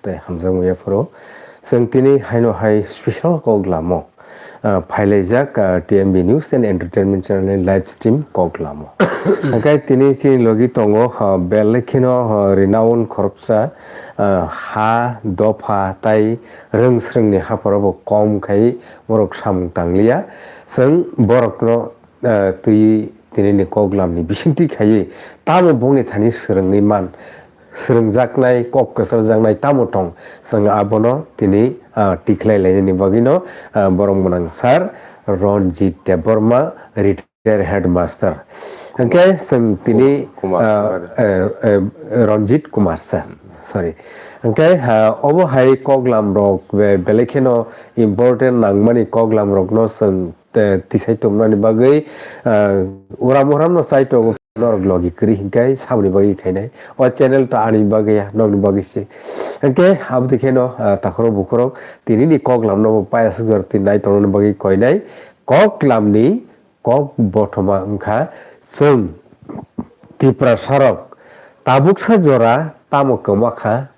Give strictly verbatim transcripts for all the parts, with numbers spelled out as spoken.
tei hamjakmung yapharo. Chwng tini haino hai special kok lamo, ah, phailaijak, ah, T M B News and Entertainment Channel ni live stream kok lamo. Hwnkhe tini chini logi tongo, ah, belai kheno, ah, renowned khoroksa, ah, ha dopha tai rwng swrwngni hapharo bo kom khai borok samung tangliya. Chwng borokno, ah, twi tinini kok lamni bisingtwi khaiwi tamo bongni thani swrwngwi man, swrwngjaknai, kok kwcharjaknai tamo tong, chwng abono tini, ah, tikhlai lainani bagwino, ah, borok mwnang sir Ranjit Debbarma, retired headmaster. Hwnkhe chwng tini, Kumar, ah, Kumar. Eh, eh, Ranjit Kumar sir, sorry. Hwnkhe, ah, obo hai koklam rok be-, belai kheno important nangmani koklam rokno chwng te tisai tongmani bagwi, ah, uram uram no chai tongo norok logi kwrwi hinkhe saboni bagwi khainai. O channel to ani bagwi ya, nokni bagwi se. Hinkhe aboni kheno, ah, takhorok bukhorok tinini koklam no bo payasajor twi nai tongmani bagwi koinai. Koklamni kok bothoma wngkha chwng Tiprasarok tabuksa jora tamo kwma kha,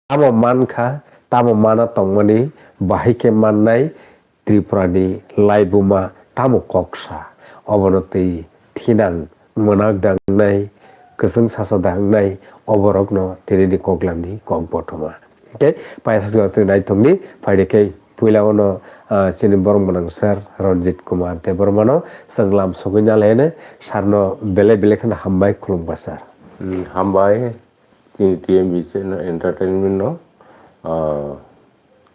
tamo man kha, tamo mana tongmani bahai khe mannai Tripura ni laibuma tamo kok sa, obono twi thinang mwnak dangnai, kwchwng sacha dangnai, oborokno tinini koklamni kok bothoma. Hwnkhe paisa jora twi naithokni phaidi khe puila ono, ah, chini borok mwnang sir Ranjit Kumar Debbarmano chwng lam sogwi nalaino, sarno belai belai kheno hambai khulumkha sir. Hmm, hambai. Chini T M B channel entertainment no, ah,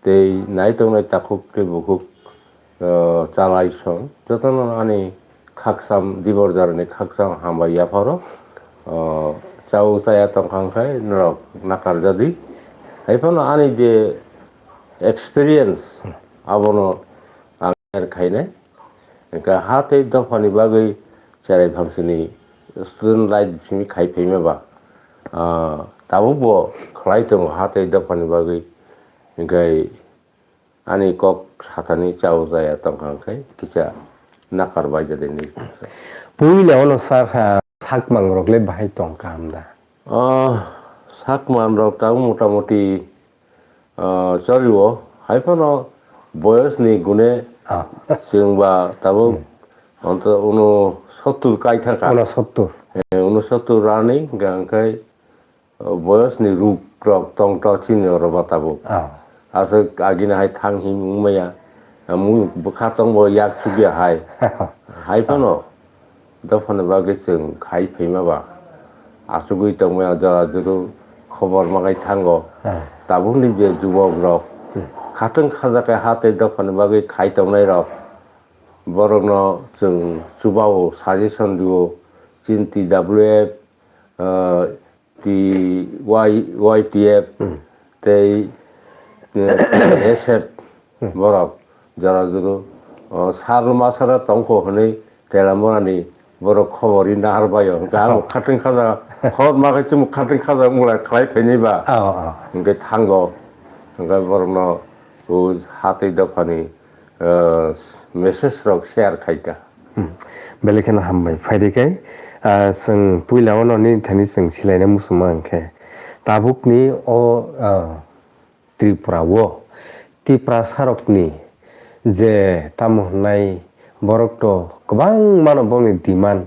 tei naitok nai takhuk tei bukhuk, ah, chalai song jotono ani khakcham dibor jarani khakcham hambai yapharo, ah, chao chaya tongkha wngkhai norok nakar jadi. Haiphano ani je experience abono ang share khainai. Hwnkhe ha tei dophani bagwi cherai phangsini student life simi khai phaima ba, ah, tabuk bo khlai tongo ha tei dophani bagwi. Hwnkhe ani kok sathani chao chaya tongkha hwnkhe kisa nakar bai jadi ni. Puila ono sir, ah, sakmang rok le bahai tong kaham da? Ah, sakmang rok tabuk motamoti, ah, choliwo, haiphano boyos ni gune Ah. Chwng ba tabuk Hmm. onto uno sottur kai thangkha. Uno sottur. Eh, uno sottur running, hwnkhe, ah, boyos ni ruk rok tong to chini oro ba tabuk. Ah. Aswk agini hai thang him wng maya. Mui bwkha tong bo yak chukya hai. Hai phano dophani bagwi chwng khai phaima ba. Achugwi tong maya jora juru khobor makai thango. Ah. Tabukni je jubok rok Hmm. khatwng khajakhe ha tei dophani bagwi khai tongnai rok, borokno chwng chubao suggestion rio, chini T W F, ah, T Y, Y T F Hmm. tei, eh, S F Hmm. borok jora juru, oh, sal masara tongkho hwnwi Telamurani borok khobor ri nahar baio. Hwnkhe ang Oh. khatwng khaja, khobor ma khe chwng khatwng khaja wngla khlai phaini ba. Oh, oh. Hwnkhe thango. Hwnkhe borokno o hatwi dophani, eh, message rok share khai ta. Hmm. Belai kheno hambai. Phaidi khe, ah, chwng puila ono nini thani chwng silaina muchungma hwnkhe, tabukni o, ah, Tripura o Tiprasarokni je tamo hwnai borok to kwbangmano bongni demand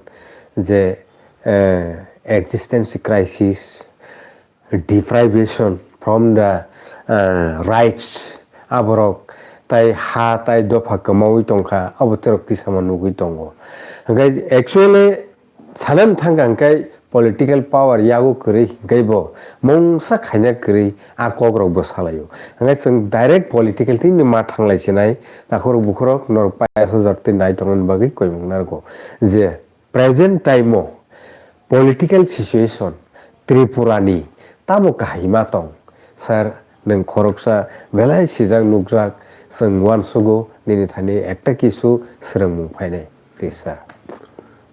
je, eh, existence crisis, deprivation from the, uh, rights, aborok tai ha tai dopha kwmaui tongkha, abo terok tisama nugui tongo. Hwnkhe actually sanani thangkha hwnkhe political power yago kwrwi hwnkhe bo mungsa khaina kwrwi a kokrok bo salaio. Hwnkhe chwng direct political team ni ma thanglai sinai, takhorok bukhorok norok paisa jotoi nai tongmani bagwi koimung narwgo je Present time o political situation Tripura ni tamo kahai ma tong? Sir, nwng khoroksa belai sijak nukjak, chwng uansugo nini thani ekta kisu swrwngmung phainai, please, sir.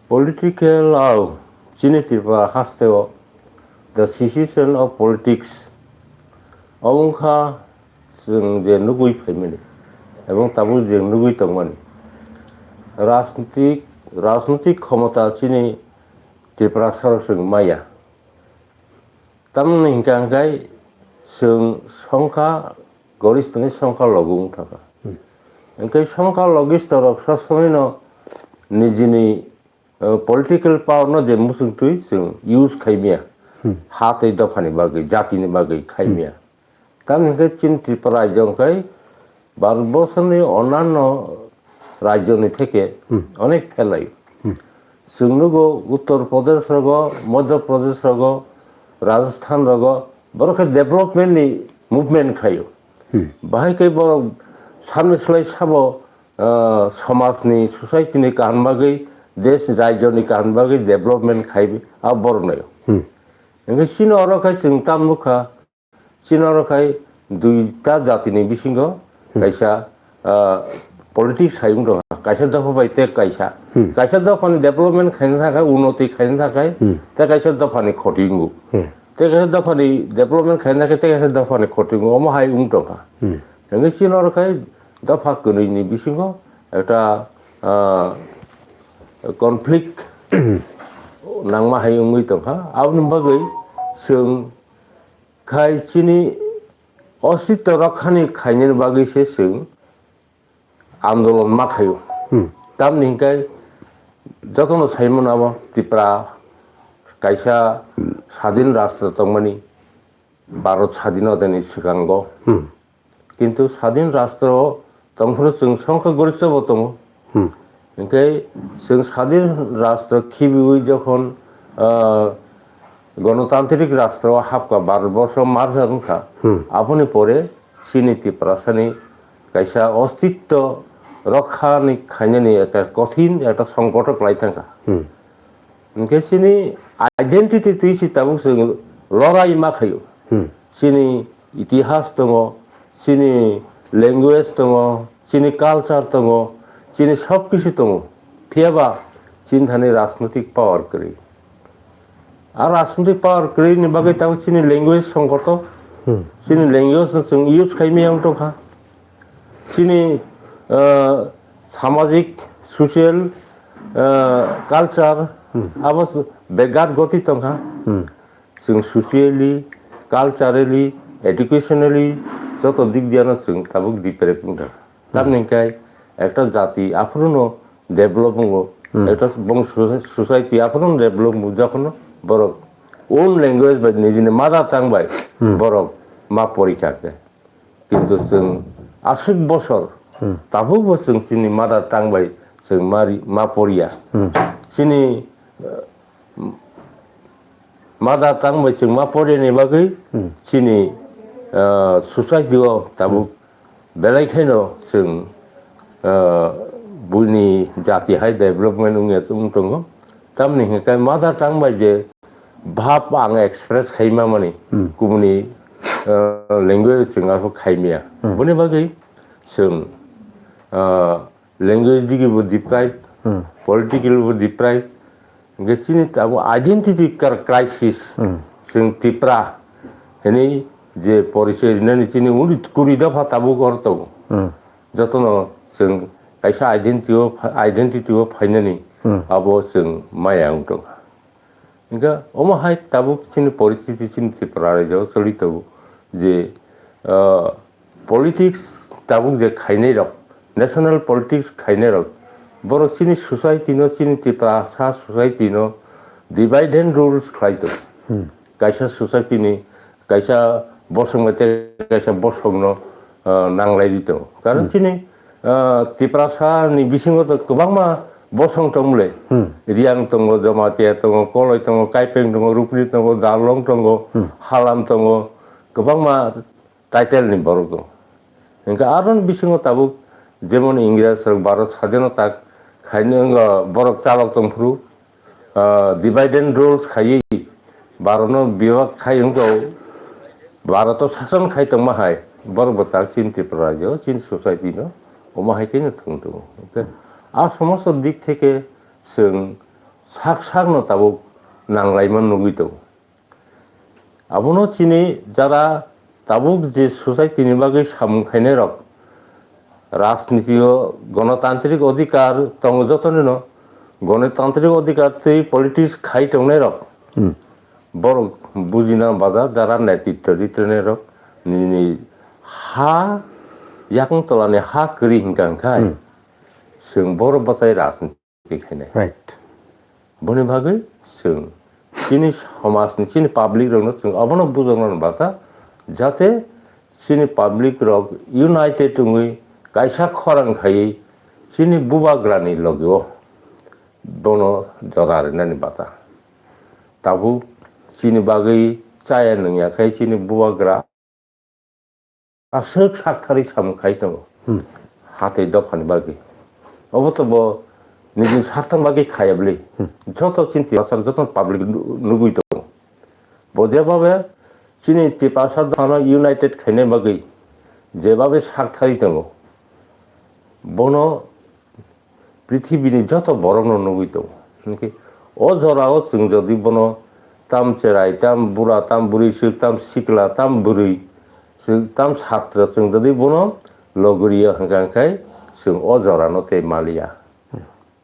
Political, ah, chini Tripura haste o the situation of politics omo wngkha chwng je nugui phaimani ebong tabuk je nugui tongmani, rajnitik, rajnitik khomota chini Tiprasarok chwng maya. Tamoni hwnkha hwnkhe chwng songkha gorishtani songkha logi wng thangkha. Hmm. Hwnkhe songkha logisto rok sob somoi no nijini, uh, political power no je muchung twi chwng use khaimya. Hmm. Ha tei dophani bagwi, jatini bagwi khaimya. Hmm. Tamni hwnkhe chini Tripura rajyo hwnkhe Bharatborsoni onanno rajyoni theke Hmm. onek phelai. Hmm. Chwng nugo Uttar Pradesh rogo, Madhya Pradesh rogo, Rajasthan rogo, borok khe development ni movement khaio. Hmm. Bahai khe borok samni slai sabo, ah, somajni, society ni kaham bagwi, desh rajyoni kaham bagwi development khai a borok naio. Hmm. Hwnkhe chini oro khe chwng tam nukha, chini oro khai duita jatini bisingo Hmm. kaisa, ah, politics hai wng tongkha. Kaisa dopha bai tei kaisa. Hmm. Kaisa dophani development khaina thangkhe, unnoti khaina thangkhe, Hmm. tei kaisa dophani khoti wngo. Hmm. Tei kaisa dophani development khaina thangkhe, tei kaisa dophani khoti wngo. Omo hai wng tongkha. Hmm. Hwnkhe chini oro khai dopha kwnwini bisingo ekta, ah, conflict nangma hai wngwi tongkha. Aboni bagwi chwng khai chini ostitto rokhani khainani bagwi se chwng andolon ma khaio. Hmm. Tamni hwnkhe jotono saimano abo Tripura kaisa sadin rashtra tongmani, Bharat sadinotani swkango. Hmm. Kintu sadin rashtra o tongphuru chwng songkha gorishtho bo tongo. Hmm. Hwnkhe chwng sadin rashtra khibiwi jokhon, ah, gonotantrik rashtra o hapkha, Bharatborsho merger wngkha. Hmm. Aboni pore chini Tiprasani kaisa ostitto rokhani khainani ekta kothin ekta songkoto kwlai thangkha. Hmm. Hwnkhe chini identity twi si tabuk chwng lorai ma khaio. Hmm. Chini itihas tongo, chini language tongo, chini culture tongo, chini sob kisu tongo. Phiya ba chini thani rajnoitik power kwrwi. A rajnoitik power kwrwini bagwi tabuk chini language songkoto. Hmm. Chini language no chwng use khai maya wng tongkha. Chini, ah, samajik, social, ah, culture, Hmm. abo begat goti tongkha. Hmm. Chwng socially, culturally, educationally, joto dik diano chwng tabuk deprived wngkha. Hmm. Tamni hwnkhe ekta jati aphuru no develop wngo, Hmm. ekta bong soci-, society aphuru no develop wngo, jokhon borok own language bai nijini mother tongue bai Hmm. borok ma porikha khe. Kintu chwng aswk bosor Hmm. tabuk bo chwng chini mother tongue bai chwng ma ri-, ma poriya. Hmm. Chini, eh, mother tongue bai chwng ma poriyani bagwi Hmm. chini, eh, society o tabuk Hmm. belai kheno chwng, eh, buini jati hai development wngya wng tongo. Tamni hwnkhe mother tongue bai je bhab ang express khaima mani Hmm. kubuni, eh, language chwng aswk khaimaya. Hmm. Boni bagwi chwng, eh, language digi bo deprive, Hmm. political bo deprive, hwnkhe chini tabuk identity kar-, crisis, Hmm. chwng Tipra hwnwi je porichoi rinani chini uni kuri dopha tabuk oro tongo. Hmm. Jotono chwng kaisa identity o, identity o phainani Hmm. abo chwng maya wng tongkha. Hingkhe omo hai tabuk chini poristiti chini Tripura rajyo choli tongo je, ah, politics tabuk je khainai rok, national politics khainai rok, borok chini society no, chini Tiprasa society no divide and rules khlai tongo. Hmm. Kaisa society ni kaisa bosong bai tei kaisa bosong no, ah, nanglai di tongo. Karon Hmm. chini, ah, Tiprasa ni bisingo to kwbangma bosong tong mole. Hmm. Riang tongo, Jamatia tongo, Koloi tongo, Kaipeng tongo, Rupni tongo, Darlong tongo, Hmm. Halam tongo, kwbangma title ni borok tongo. Hingke aron bisingo tabuk jemon Ingres rok Bharat sadinota khaini wngkha borok chalok tongphuru, ah, divide and rules khaiwi Bharatno bibak khai wngkha, Bharato sason khai tongma hai borok bo tak chini Tripura rajyo chini society no omo hai khe no thwng tongo. Hingke a somosto dik theke chwng sak sakno tabuk nanglaima nugwi tongo. Abono chini jara tabuk je society ni bagwi samung khainai rok, rajniti o gonotantrik odhikar tongo joto ni no, gonotantrik odhikar twi politics khai tongnai rok, Hmm. borok bujina baja jara netritwo ri tongnai rok, Nini ha yakung tolani ha kwrwi hingka hingkhai Hmm. chwng boro bwchai rajniti khainai. Right. Boni bagwi chwng chini somajni, chini public rokno chwng abono bujoknani bata, jate chini public rok united wngwi kaisa khorang khaiwi chini bubagrani logio bono jora rinani bata. Tabuk chini bagwi chaya nungya khai chini bubagra aswk sakthari samung khai tongo. Hmm. Hatwi dophani bagwi. Obo to bo nini sakthang bagwi khaya bwlwi. Hmm. Joto chini Tiprasa joto public nu-, nugwi tongo. Bo jebabe chini Tiprasa dophano united khaina bagwi jebabe sakthari tongo. Bono prithibini joto borokno nugwi tongo. Hinkhe o jorao chwng jodi bono tam cherai, tam bura, tam bwrwi swk, tam sikla, tam bwrwi swk, tam satra chwng jodi bono logriya hwnkha hwnkhe chwng o jorano tei maliya.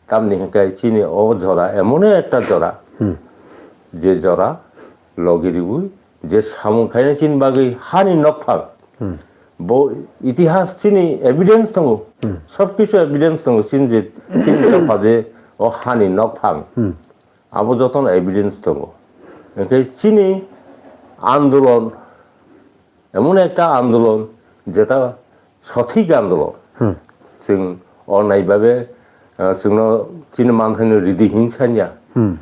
Tamni hwnkhe chini o jora emon ekta jora, Hmm. je jora logiriwi je samung khaina chini bagwi hani nokphang. Hmm. Bo itihas chini evidence tongo. Hmm. Sob kisu evidence tongo chini je, chini dopha je o hani nokphang. Hmm. Abo jotono evidence tongo. Hwnkhe chini andolon, emon ekta andolon jeta sothik andolon. Hmm. Chwng o naibabe, ah, chwngno chini manthaino ridi hin sanya. Hmm.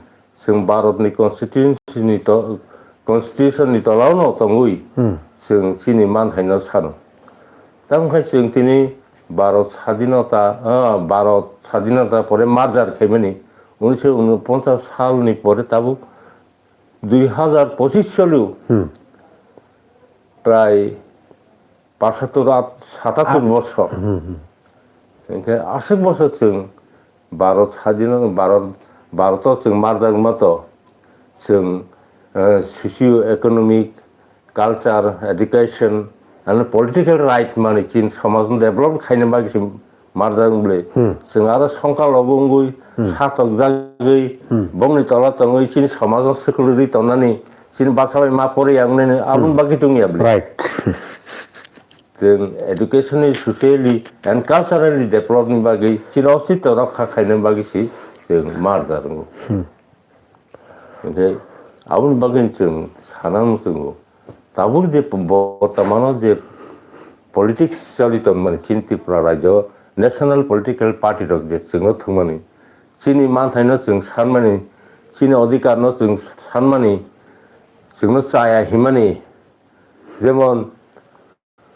Chwng Bharatni constitution ni to-, constitution ni tolao no tongwi Hmm. chwng chini manthaino sano. Tamo khe chwng tini Bharat sadinota, ah, Bharat sadinota pore merger khaimani unisho unoponchas salni pore tabuk dui hazar pochis salo Hmm. prai pachhattor, at-, satattor Ah. bosor. Hmm, hmm. Hinkhe aswk bosor chwng Bharat sadino, Bharat, Bharato chwng marjakma to chwng, eh, socio economic, culture, education, and political right mani chini somajno develop khaina bagwi se marjak bwle. Hmm. Chwng aro songkal logo wngwi Hmm. satok jagwi Hmm. bongni tola tongwi chini somajno swkwlwi tongnani chini basabai ma pore yang nini aboni Hmm. bagwi tongya bwle. Right. Chwng educationally, socially and culturally developni bagwi chini ostitw rokha khaina bagwi se chwng marjak wngo. Hmm. Hinkhe aboni bagwi chwng sana muchungo. Tabuk je bortomano je politics choli tongmani chini Tripura rajyo national political party rok je chwngno thwngmani, chini manthaino chwng sanmani, chini odhikarno chwng sanmani, chwngno chaya himani, jemon,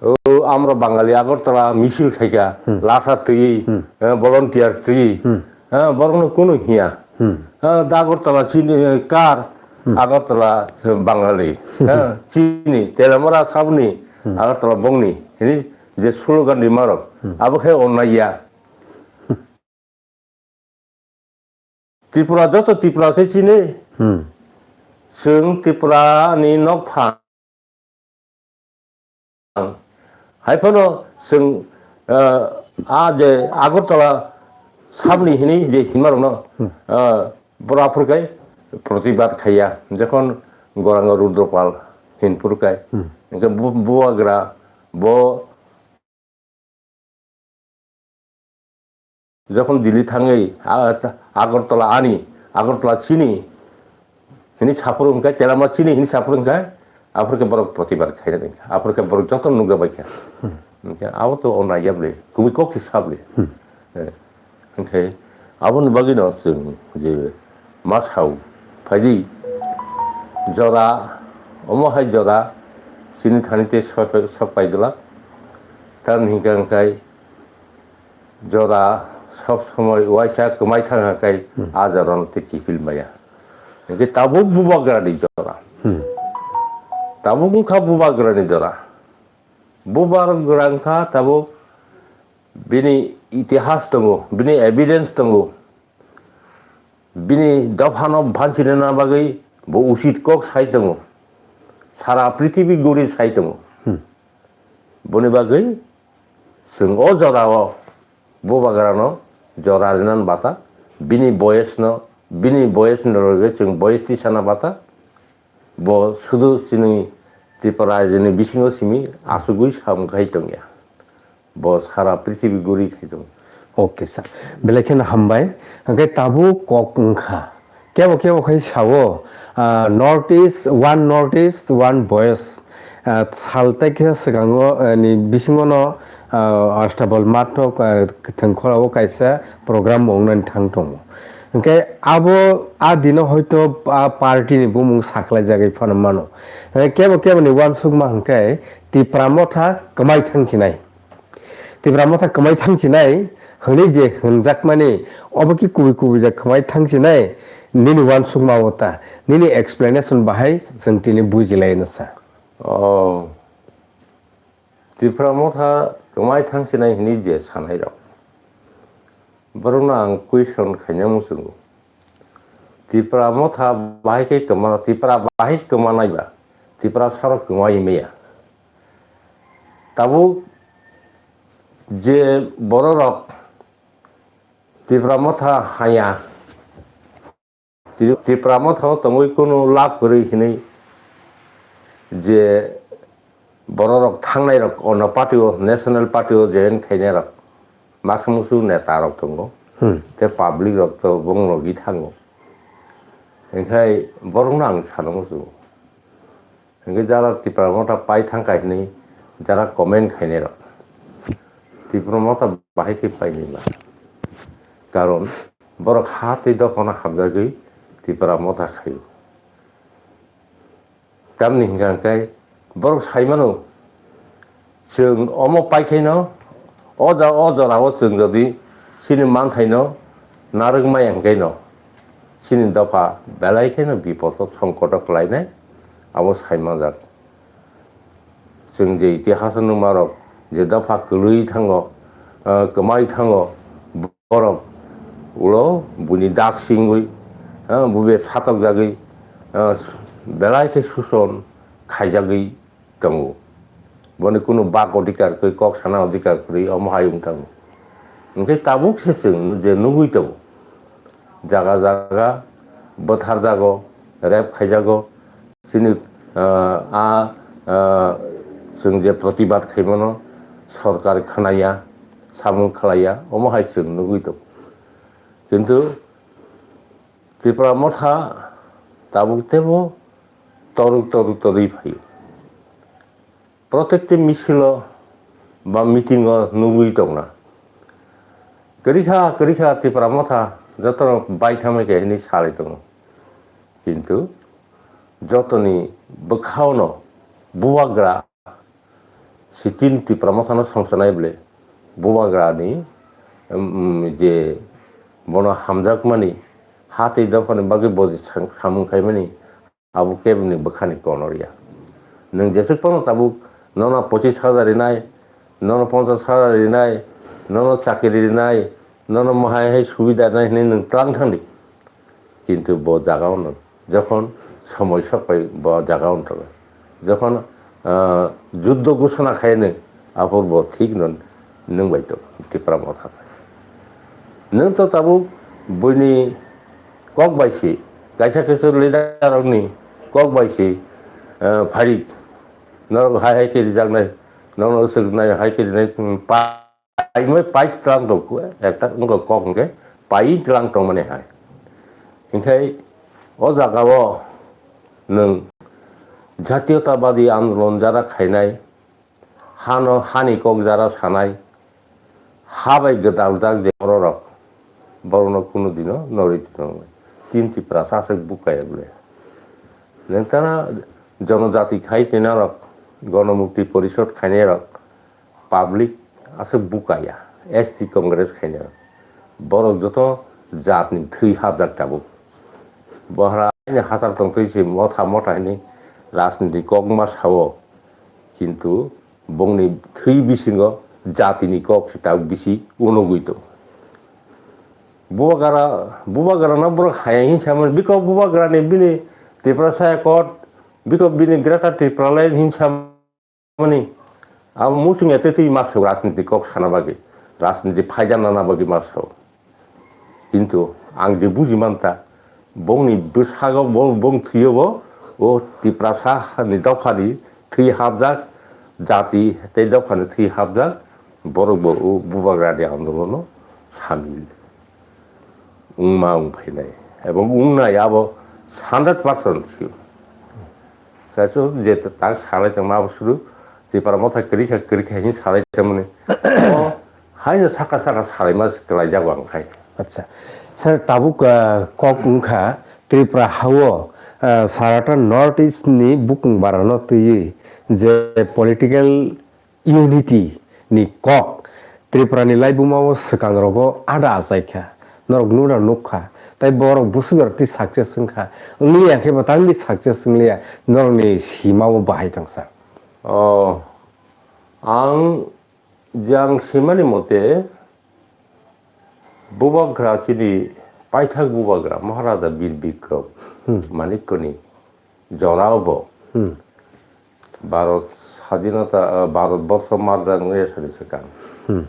o, amra Bangali Agartala misil khaika, Hmm. latha twi, Hmm. eh, volunteer twi, Hmm. eh, borokno kunu hiya. Hmm. Eh, da Agartala chini, eh, kar, Hmm. Agartala, eh, Bangali, Hmm. eh, chini, Telamara sabni, Hmm. Agartala bongni, hini je slogan di marok, Hmm. abo khe onnaiya. Tripura joto Tripura se chini. Hmm. Chwng Tripura ni nokphang. Hai phano chwng, ah, a je Agartala sabni hini je hinmarokno, Hmm. ah, bora phurkai protibad khaiya. Jokhon Goranga Rudropal hin phurkai. Hmm. Hinkhe bu-, bubagra bo Jokhon Delhi thangwi, a, Agartala ani, Agartala chini, hini saphuru hwnkhe, Telama chini hini saphuru hwnkhe, aphuru khe borok protibad khainani, aphuru khe borok joto nukjabaikha. Hmm. Hwnkhe abo to onaiya bwle, kubui kok se sa bwle. Hmm. Eh, hwnkhe aboni bagwino chwng je ma sao, phaidi jora, omo hai jora, chini thani tei sok, sok paidwla, tamni hwnkhe hwnkhe, Jora sob somoi uaisa kwmai thangkha khe Hmm. a jorano tei kiphil maya. Hinkhe tabuk bubagrani jora. Hmm. Tabuk wngkha bubagrani jora. Bubagra wngkha tabuk bini itihas tongo, bini evidence tongo. Bini dophano bhanchirina bagwi bo usit kok sai tongo. Sara prithibi guri sai tongo. Hmm. Boni bagwi chwng o jorao bubagrano jora rinani bata, bini boyesno, bini boyesni loge chwng boyes tisana bata, bo sudu chini Tripura rajyoni bisingo simi asugwi samung khai tongya. Bo sara prithibi guri khai tongo. Okay, sir. Belai kheno hambai. Hwnkhe tabuk kok wngkha. Kebo kebo khai sao, ah, North East, one North East, one Voice. Ah, sal tai kisa swkango, ah, ni bisingono, ah, Astabal Mathok, ah, Kwthwng Khorao kaisa program bo wngnani thang tongo. Hwnkhe abo a dino hoito a party ni bumung saklai jagwi phano mano. Eh, kebo kebo ni uansukma hwnkhe Tipra Motha kwmai thangsinai. Tipra Motha kwmai thangsinai hwnwi je hwnjakmani, obo ki kubui kubui da kwmai thangsinai, nini uansukma o ta, nini explanation bahai chwng tini bujilaino sa. Oh. Tipra Motha kwmai thangsinai hwnwi je sanai rok, borokno ang question khaina muchungo. Tipra Motha bahai khe kwma, Tipra bahai kwmanai ba, Tipra sarok kwmai maya. Tabuk je bororok Tipra Motha haya, Tri-, Tipra Motha o tongwi kunu lab kwrwi hinwi je bororok thangnairok ono party o, National Party o join khainairok masa musu neta rok tongo. Hmm. Tei public rok to bongno logi thango. Hinkhe borokno ang sana muchungo. Hinkhe jara Tipra Motha pai thangkha hinwi jara comment khainairok, Tipra Motha bahai khe painai ba. Karon borok ha tei dophano hamjagwi Tipra Motha khaio. Tamni hinkha hwnkhe borok saimano, chwng omo paikhaino, o ja-, o jorao chwng jodi chini manthaino narwk maya hwnkhaino, chini dopha belai kheno bipodo songkoto kwlainai, abo saimanjak. Chwng je itihaso nukmarok je dopha kwlwi thango, ah, kwmai thango, borok ulo buini das singwi, ah, bube satokjagwi, ah, belai khe suson khaijagwi tongo. Boni kunu bak odhikar kwrwi, kok sana odhikar kwrwi, omo hai wng tongo. Hinkhe tabuk se chwng je nugwi tongo, jaga jaga bwtharjago, rape khaijago, chini, ah, a, ah, chwng je protibad khaimano sorkar khwnaya, samung khlaiya, omo hai chwng nugwi tongo. Kintu Tipra Motha tabuk teibo toruk toruk torwi phaio. Protekti misilo ba meetingo nugwi tongna. Kwrwikha, kwrwikha Tipra Motha jotono baithangmai khe hinwi salai tongo. Kintu jotoni bwkhaono bubagra sitin Tipra Mothano songsanai bwle bubagrani, um, je bono hamjakmani ha tei dophani bagwi bo je sang-, samung khaimani abo keboni bwkhani kono ya. Nwng jeswk phano tabuk nono pochis hajar rinai, nono ponchas hajar rinai, nono chakri rinai, nono mohai hai subida rinai hinwi nwng tlang thangdi. Kintu bo jaga ono, jokhon somoi sok pai bo jaga ono tongo. Jokhon, ah, juddo ghosona khainwi aphur bo thik no nwng bai tongo Tipra Motha bai. Nwng to tabuk buini kok bai si, kaisa kaisa leader rokni kok bai si, ah, pharik. Norok hai hai khe rijaknai, norok swrwknai hai khe rinai, hmm, pa paimai pai tlang tong, ekta wngkha kok hwnkhe pai tlang tongmani hai. Hinkhe o jagao nwng jatiyotabadi andolon jara khainai, hano, hani kok jara sanai, ha bai gwdaljak je bororok, borokno kunu dino norwi tongwi. Tin Tiprasa aswk bukaya bwle. Nengtana jonojati khai tinairok, Gonomukti Porishod khainairok, public aswk bukaya, S T Congress khaina. Borok joto jatni thwi hapjak tabuk. Bohra ni hachal tongtwi se motha motha hini rajniti kokma sao, kintu bongni thwi bisingo jatini kok se tabuk bisi unugwi tongo. Bubagra, bubagrano borok hayang hinsa mani, biko bubagrani bini Tiprasa Accord, biko bini Greater Tipraland hinsa mani, abo muchung ya tei twi ma sao rajniti kok sana bagwi, rajniti phaida nana bagwi ma sao. Kintu ang je buji manta, bongni bwsago bo, bong thwiyo bo, o Tiprasa ni dopha ni thwi hapjak, jati tei dophani thwi hapjak, borok bo o bubagrani andolono samil wngma wng phainai. Ebong wngnai abo hundred percent sure. Kaisa je tak salai tongma abo sudu Tipra motha kwrwi kha, kwrwi kha hinwi salai tongmani. O haino saka saka salaima kwlaijago ang khai. Acha. Sir, tabuk, ah, kok wngkha Tripura hao, ah, sarata North East ni bukung barano twiwi je political unity ni kok Tripura ni laibuma o swkang rogo ada achai kha. Norok nuna nuk kha. Tai borok busu jora twi success wng kha. Wng liya khe bo tang di success wng liya. Norok ni sima o bahai tong sir. O, ang jang simani mote, Bubagra chini paithak bubagra Maharaja Bir Bikram Hmm. Manikkoni jorao bo Hmm. Bharat Sadhinata, ah, Bharat Borsho marjak wngya sani swkang. Hmm.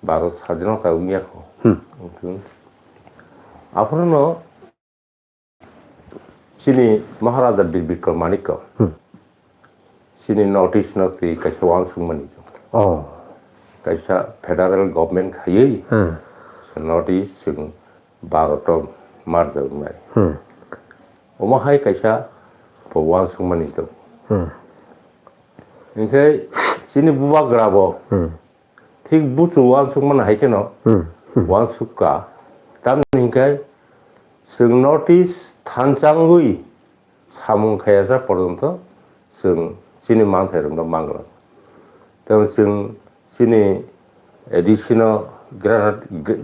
Bharat Sadhinata wngya kho. Hmm. Wngkhe aphuru chini Maharaja Bir Bikram Manikya Hmm. chini North East no twi kaisa uansukmani. Oh. Kaisa federal government khaiwi Hmm. North East chwng Bharat o marjaknai. Hmm. Omo hai kaisa bo uansukmani tongo. Hmm. Hinkhe chini bubagra bo Hmm. Thik buchu uansukmani hai kheno Hmm. Hmm. uansuk kha. Tamni hinkhe chwng North East thanchangwi samung khayajak porjonto chwng chini manthairokno mangla. Tei chwng chini A D C no Greater,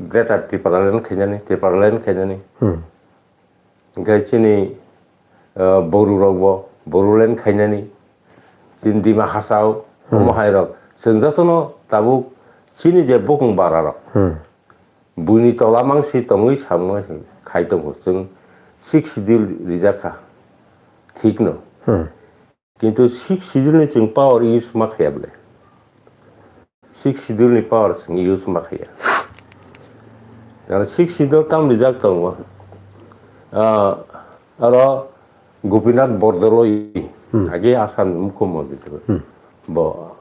Greater Tipraland khainani, Tipraland khainani. Hmm. Hinkhe chini, eh, Boru rokbo Boruland khainani, chini Dima Hasao, Hmm. omo hai rok. Chwng jotono tabuk chini je bukung bara rok. Hmm. Buini tola mangsi tongwi samung khai tongo. Chwng Sixth Schedule rijak kha. Thik no. Hmm. Kintu Sixth Schedule ni chwng power use ma khaya bole. Sixth Schedule ni power chwng use ma khaya. Jara Sixth Schedule tam rijak tongo. Ah, aro Gopinath Bordoloi Hmm. age Assam ni mukhyamantri. Hmm. Bo,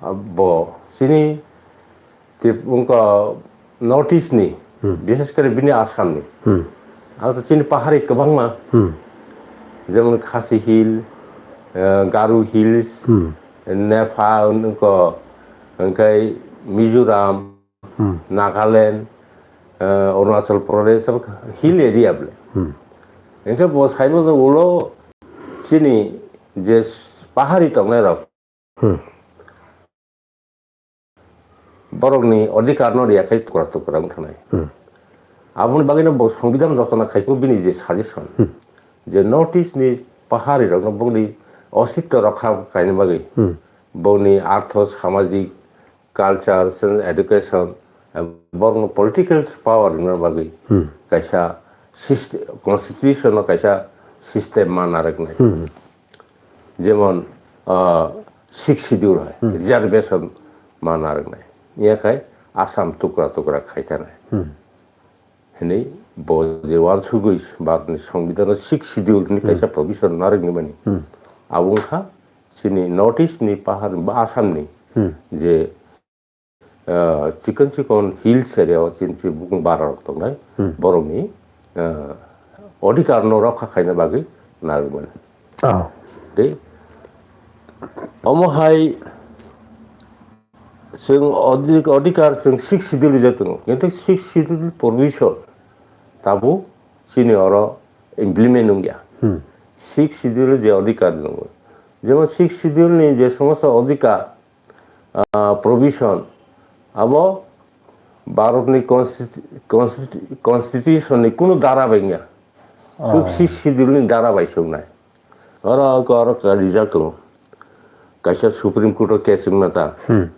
ah, bo chini Tip-, wngkha North East ni, Hmm. bishes kore bini Assam ni. Hmm. Ang to chini pahari kwbangma. Hmm. Jemon Khasi Hill, eh, Garo Hills, Hmm. Nepha, wngkha, wngkha Mizoram, Hmm. Nagaland, eh, Arunachal Pradesh, sab hill area bole. Hmm. Wngkha bo saimano ulo chini je pahari tongnai rok. Hmm. Borokni odhikar no riya khai tukra tukra wng thanai. Hmm. Aboni bagwi no bo Songbidan rachana khai ko bini je suggestion, Hmm. je North East ni pahari rok no bongni ositto rokha kaini bagwi, Hmm. bongni artho samajik culture, education, borokno political power rwna bagwi Hmm. kaisa syst-, constitution o kaisa system ma narwknai. Hmm. Jemon, ah, Sixth Schedule hai, Hmm. reservation ma narwknai. Iya khai Assam tukra tukra khai thanai. Hmm. Hwnwi bo je uansugwi Bharatni Songbidanno Sixth Schedule ni Hmm. kaisa provision narwknimani. Hmm. Abo wngkha chini North East ni pahar ba Assam ni Hmm. je ah, chikon chikon hills area o chini chini bukung bara rok tongnai, Hmm. borokni, ah, odhikar no rokha khaina bagwi narwkmani. Oh. Tei omo hai chwng odhik-, odhikar chwng Sixth Schedule rijak tongo, kintu Sixth Schedule provision tabuk chini oro implement wngya. Hmm. Sixth Schedule je odhikar tongo, jemon Sixth Schedule ni je somosto odhikar ah, provision abo Bharatni constitu-, constitu-, constitution ni kunu dara bai wngya. Suk Oh. Sixth Schedule ni dara bai se wngnai. Oro, oro, oro rijak tongo. Kaisa Supreme Court o case wngna ta. Hmm.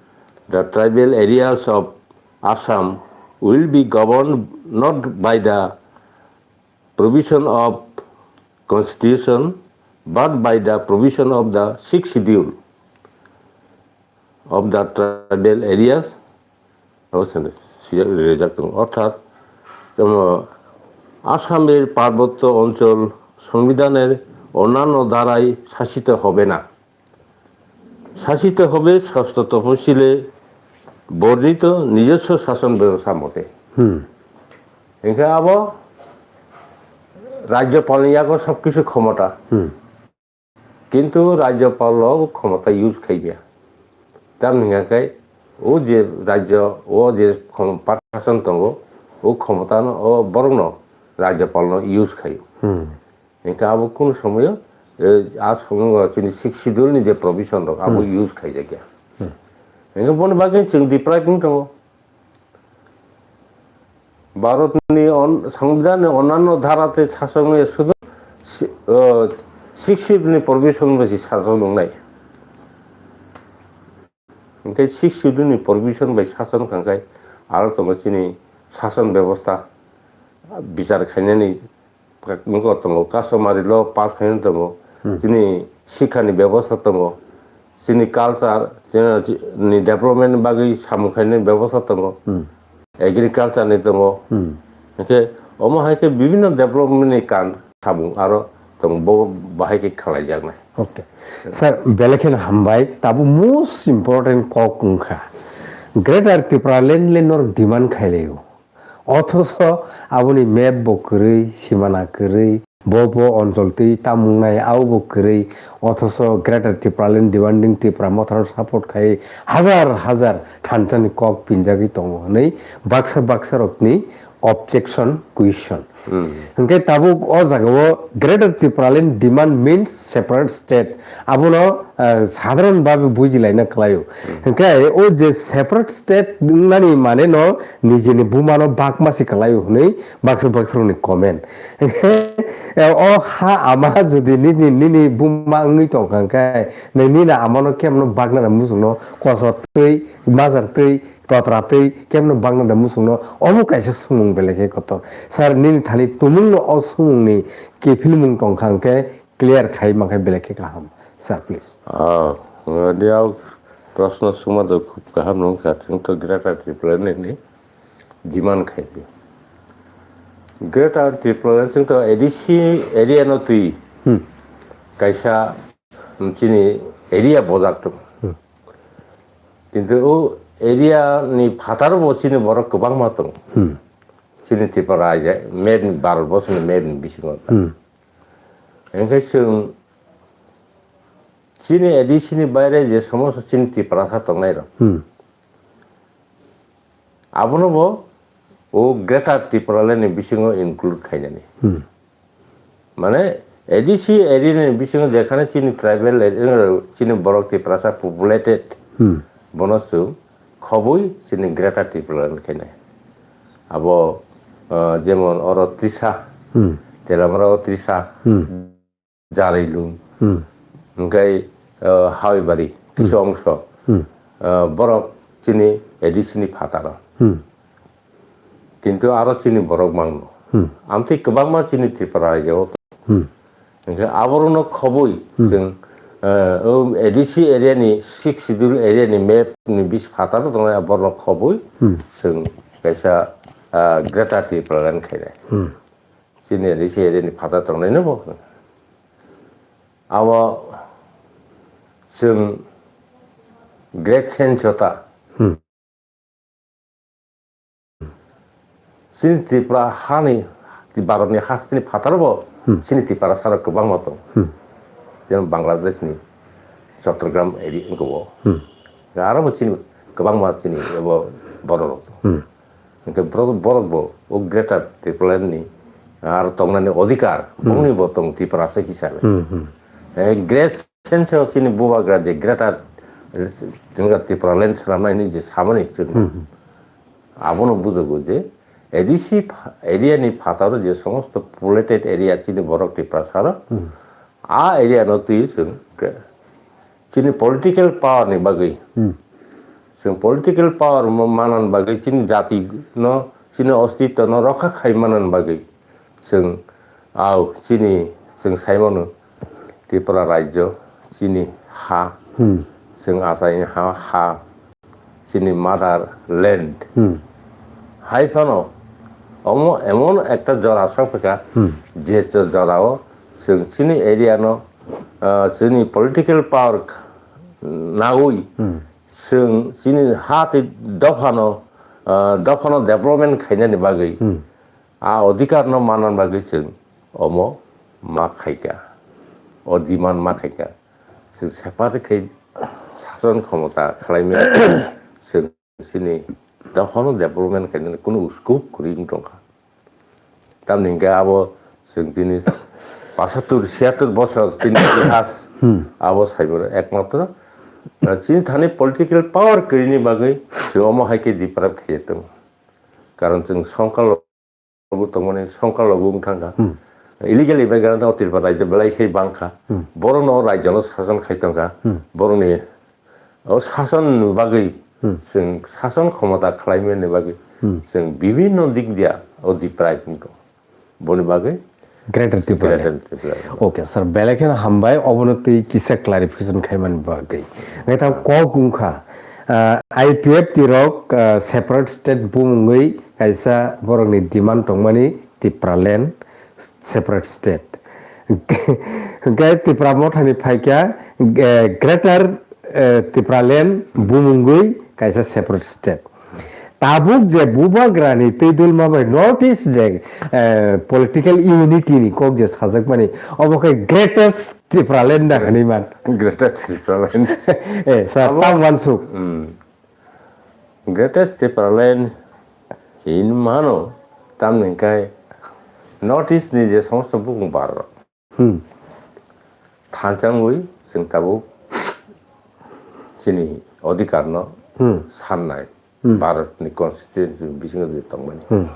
The tribal areas of Assam will be governed not by the provision of constitution, but by the provision of the Sixth Schedule of the tribal areas. অর্থাৎ আসামের পার্বত্য অঞ্চল সংবিধানের অন্যান্য ধারায় শাসিত হবে না। শাসিত হবে ষষ্ঠ তফসিলে বর্ণিত নিজস্ব শাসন ব্যবস্থা মতে। হুম। Hingke abo rajyopalni yago sob kisu khomota. Hmm. Kintu rajyopalo khomota use khaiya. Tamni hingke o je rajyo, o je khom-, prashason tongo, o khomotano, o borokno rajyopalno use khaio. Hmm. Hingke abo kunu somoyo, eh, a somogo chini Sixth Schedule ni je provision rok, abo use khaijakya. Hingke boni bagwi chwng deprive wng tongo. Bharatni on-, Songbidanni onnanno dhara tei sasongni sudu si-, o, Sixth Schedule ni provision bai si sasong wngnai. Hingke Sixth Schedule ni provision bai sason kangkai aro tongo chini sason bebosta bichar khainani Nokho tongo, customary law pass khaina tongo, chini sikha ni bebosta tongo, chini culture, chini, ni development ni bagwi samung khaina bebosta tongo, agriculture ni tongo. Hingke omo hai khe bibhinno development ni kan samung aro tongo, bo bahai khe khalaijaknai. Okay. Sir, belai kheno hambai. Tabuk most important kok wngkha, Greater Tipraland le norok demand khailaio. Othoso aboni map bo kwrwi, simana kwrwi, bo bo onchol twi tamung nai, abo bo kwrwi. Othoso Greater Tipraland Demanding Tipra Motha no support khai hajar hajar thansani kok pinjagwi tongo hwnwi baksa baksa rokni objection question. Hwnkhe tabuk o jagao Greater Tipraland demand means separate state. Abono, eh, sadharan bhabe bujilaina kwlaio. Hwnkhe o je separate state wngnani mane no nijini bumano bakma se kwlaio hwnwi baksa baksa rokni comment. Hwnkhe, eh, o ha ama jodi nini, nini buma wngwi tongkha hwnkhe, nini amano kemno baknani muchungno kosor twi, majra twi, totra twi, kemno baknani muchungno omo kaisa sumung belai khe kotor. Sir, nini thani tumungno o sumungni kiphilmung tongkha hwnkhe, clear khai mankhe belai khe kaham, sir, please. Ah, dia proshno suma do khub kaham nung kha, chwng to Greater Tipraland ni demand khai di. Greater Tipraland chwng to A D C area no twi Hmm. kaisa, um, chini area bojak tung. Hmm. Kintu o area ni phatar bo chini borok kwbangma tung. Hmm. Chini Tripura aja, map ni Bharat borsoni map ni bisingo. Hmm. Hingke chwng chini A D C ni baire je somosto chini Tiprasa tongnai rok. Hmm. Abono bo o Greater Tipraland ni bisingo include khainani. Hmm. Mane A D C area ni bisingo jekhane chini tribal area, chini borok Tiprasa populated, Hmm. bono chwng khobwi chini Greater Tipraland khainai. Abo, ah, jemon oro Trisa, Hmm. Telamra o Trisa, Hmm. Jarilung, Hmm. hingke, ah, Hawibari, Hmm. kisu ongso, Hmm. ah, borok chini A D C ni phataro. Hmm. Kintu aro chini borok mangno. Hmm. Amtwi kwbangma chini Tripura rajyo. Hmm. Hingke aborokno khobwi Hmm. chwng, ah, o A D C area ni, Sixth Schedule area ni map ni bis phataro tongnai aborokno khobwi Hmm. chwng kaisa, ah, Greater Tipraland khainai. Hmm. Chini ri se ri ni phataro tongnai no bo. Abo chwng great sense o ta. Hmm. Chini Tripura hani, Bharat ni hasteni phataro bo, Hmm. chini Tiprasa rok kwbangma tong. Hmm. Jemon Bangladesh ni Chattogram area wngkha bo. Hmm. Aro bo chini kwbangma chini abo borok rok. Hmm. Hingke borok, borok bo o Greater Tipraland ni aro tongnani odhikar, Hmm. bongni bo tong Tiprasa hisabe. Hmm, hmm. Eh, great sense o chini bubagra je Greater Tipraland swnamnai ni je samani chwng. Hmm, hmm. Abono bujogo je A D C pha-, area ni phataro je somosto populated area chini borok Tiprasa rok, Hmm. a area no twi chwng ke-, chini political power ni bagwi. Hmm. Chwng political power mo-, manan bagwi chini jati no, chini ostitto no rokha khai manan bagwi chwng, au, chini, chwng sai mano Tripura rajyo, chini ha, Hmm. chwng achai ha, ha, chini mother land. Hmm. Hai phano, omo emon ekta jora sokphaikha, Hmm. je jorao chwng chini area no, ah, chini political power nagwi Hmm. chwng chini ha tei dophano, ah, dophano development khainani bagwi Hmm. a odhikar no manna bagwi chwng omo ma khaika, o demand ma khaika. Chwng separate khai sason khomota khlaimani chwng chini dophano development khainani kunu scope kwrwi wng tongkha. Tamni hwnkhe abo chwng tini pasattur siyattur bosor chini itihas Hmm. abo saimano ekmatro, uh, chini thani political power kwrwini bagwi chwng omo hai khe deprive khaiya tongo. Karon chwng songkalo bo tongmani songkalo bo wng thangkha. Hmm. Illegal immigrant o Tripura rajyo belai khe bangkha. Hmm. Borokno o rajyono sason khai tongkha. Hmm. Borokni o sason bagwi Hmm. chwng sason khomota khlaimani bagwi Hmm. chwng bibinno dik dia o deprive wngkha. Boni bagwi Greater Tripura. Greater Tripura. Okay, sir, belai kheno hambai, obono twi kisa clarification khaimani bagwi. Ngai tang kok wngkha, ah, I P F T rok, ah, separate state bumungwi kaisa borokni demand tongmani Tipraland separate state. Hwnkhe Tipra mothani phaikha, eh, Greater, eh, Tipraland bumungwi kaisa separate state. Tabuk je bubagrani twi dulma bai North East je, eh, political unity ni kok je sajakmani, obo khe greatest Tipraland da hwnwi man. Greatest Tipraland. Eh, sir, Abo tamo wansuk. Hmm. Greatest Tipraland hin mano, tamni hwnkhe North East ni je somosto bukung bar rok Hmm. thansa wngwi chwng tabuk chini odhikar no Hmm. sannai Hmm. Bharat ni constitution bisingo je tongmani. Hmm.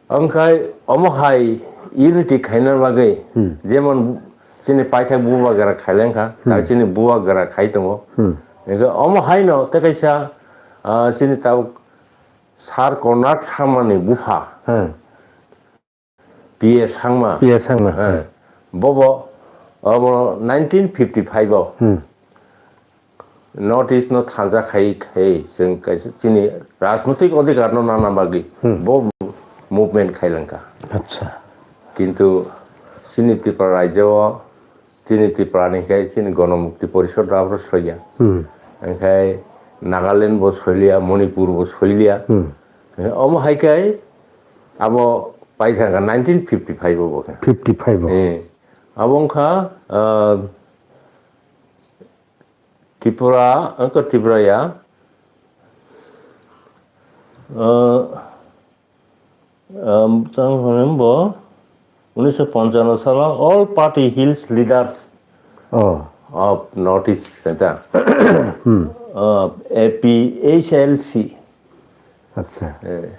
Wngkhai omo hai unity khaina bagwi Hmm. jemon chini paithak bubagra khailengkha, Hmm. tei chini bubagra khai tongo. Hmm. Hwnkhe omo haino tei kaisa, ah, chini tabuk Sir Konrad Sangma ni bupha. Hmm. P A Sangma. P A Sangma. Eh, bobo, obo nineteen fifty-five o Hmm. North East no thansa khai khai chwng kaisa chini rajnotik odhikar no nana bagwi Hmm. bo movement khailangkha. Acha. Kintu chini Tripura rajyo o chini Tripura ni khe chini Gonomukti Porishod rok abo soiya. Hmm. Hwnkhe Nagaland bo soiliya, Manipur bo soiliya. Hmm. Omo hai khe abo paithangkha nineteen fifty-five o bo khe. Fifty-five o. Eh, abo wngkha, ah, Tripura, wngkha Tripura ya. Ah, Um, tang hwnwi bo unisho ponchano salo All Party Hills Leaders Oh. of North East, ta? Hmm. Uh, A P H L C. Acha. Eh,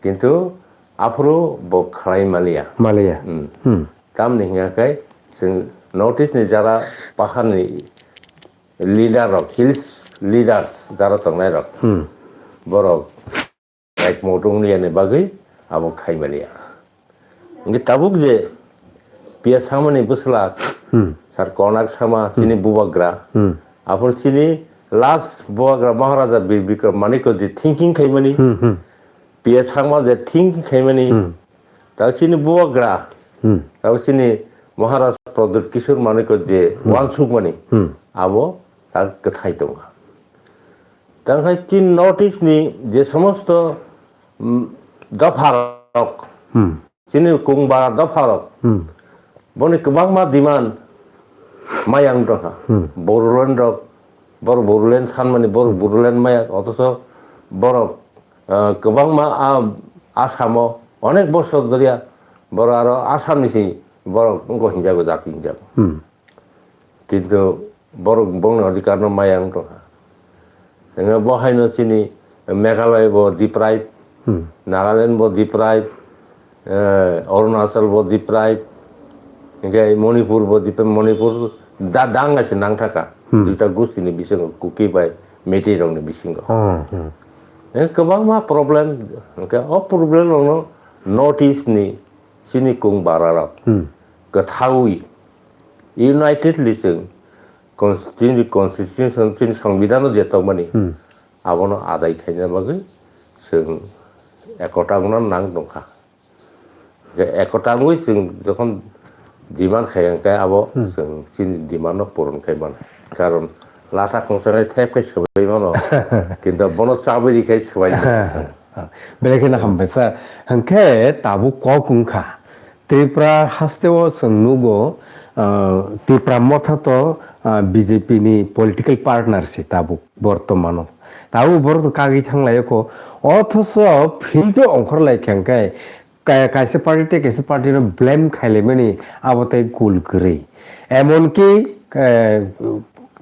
kintu aphuru bo khlai maliya. Maliya. Hmm. Hmm. Tamni hingya kai chwng North East ni jara paharni leader rok, hills leaders jara tongnai rok. Hmm. Borok Ekmot wngya ni bagwi abo khai maliya. Hwnkhe tabuk je P A Sangma ni bwsla Hmm. Sir Konrad Sangma Hmm. chini bubagra. Hmm. Aphuru chini last bubagra Maharaja Bir Bikram Manikya je thinking khaimani, Hmm, hmm. P A Sangma je thinking khaimani, Hmm. tabuk chini bubagra, Hmm. tabuk chini Maharaj Pradyut Kishore Manikya je Hmm. wansukmani, Hmm. abo ta kwthai tongo. Tang hai chini North East ni je somosto, mm, dopha rok, Hmm. chini kung bara dopha rok, Hmm. boni kwbangma demand maya wng tongkha. Hmm. Bodoland rok, borok Bodoland sanmani borok Bodoland maya, othocho borok, ah, kwbangma a, Assam o onek bosor dhoriya borok aro Assam ni si borok wngkha hinjago, jati hinjago. Hmm. Kintu borok bongni odhikar no maya wng tongkha. Hwnwi bo haino chini Meghalaya bo deprive, Hmm. Nagaland bo deprive, eh, Arunachal bo deprive, hwnkhe Manipur bo deprive, Manipur da dang se nang thaka. Hmm. Duita gusti ni bisingo, Kuki bai Meitei rok ni bisingo. Oh, hmm. Eh, kwbangma problem, hwnkhe o problem rok no North East ni chini kung bara rok Hmm. kwthaui unitedly chwng constitution, constitution, chini songbidhano je tongmani Hmm. abono adai khaina bagwi chwng ekota wngna nang tongkha. Ekota wngwi chwng jokhon demand khai hwnkhe abo Hmm. chwng chini demand no puron khai mano. Karon lata khongsanai thep khai swbai mano. Kintu bono chabwi rikhai swbai mano. Belai kheno hambai sir. Hwnkhe tabuk kok wngkha. Tripura hasteo chwng nugo, ah, Tipra Motha to, ah, B J P ni political partner se tabuk bortomano. Tabuk borok to kagwi thanglaio kho. Othoso field o ongkhorlai kha hwnkhe Ka-, kaisa party tei kaisa party no blame khailaimani abo tei kul kwrwi. Emonki, eh,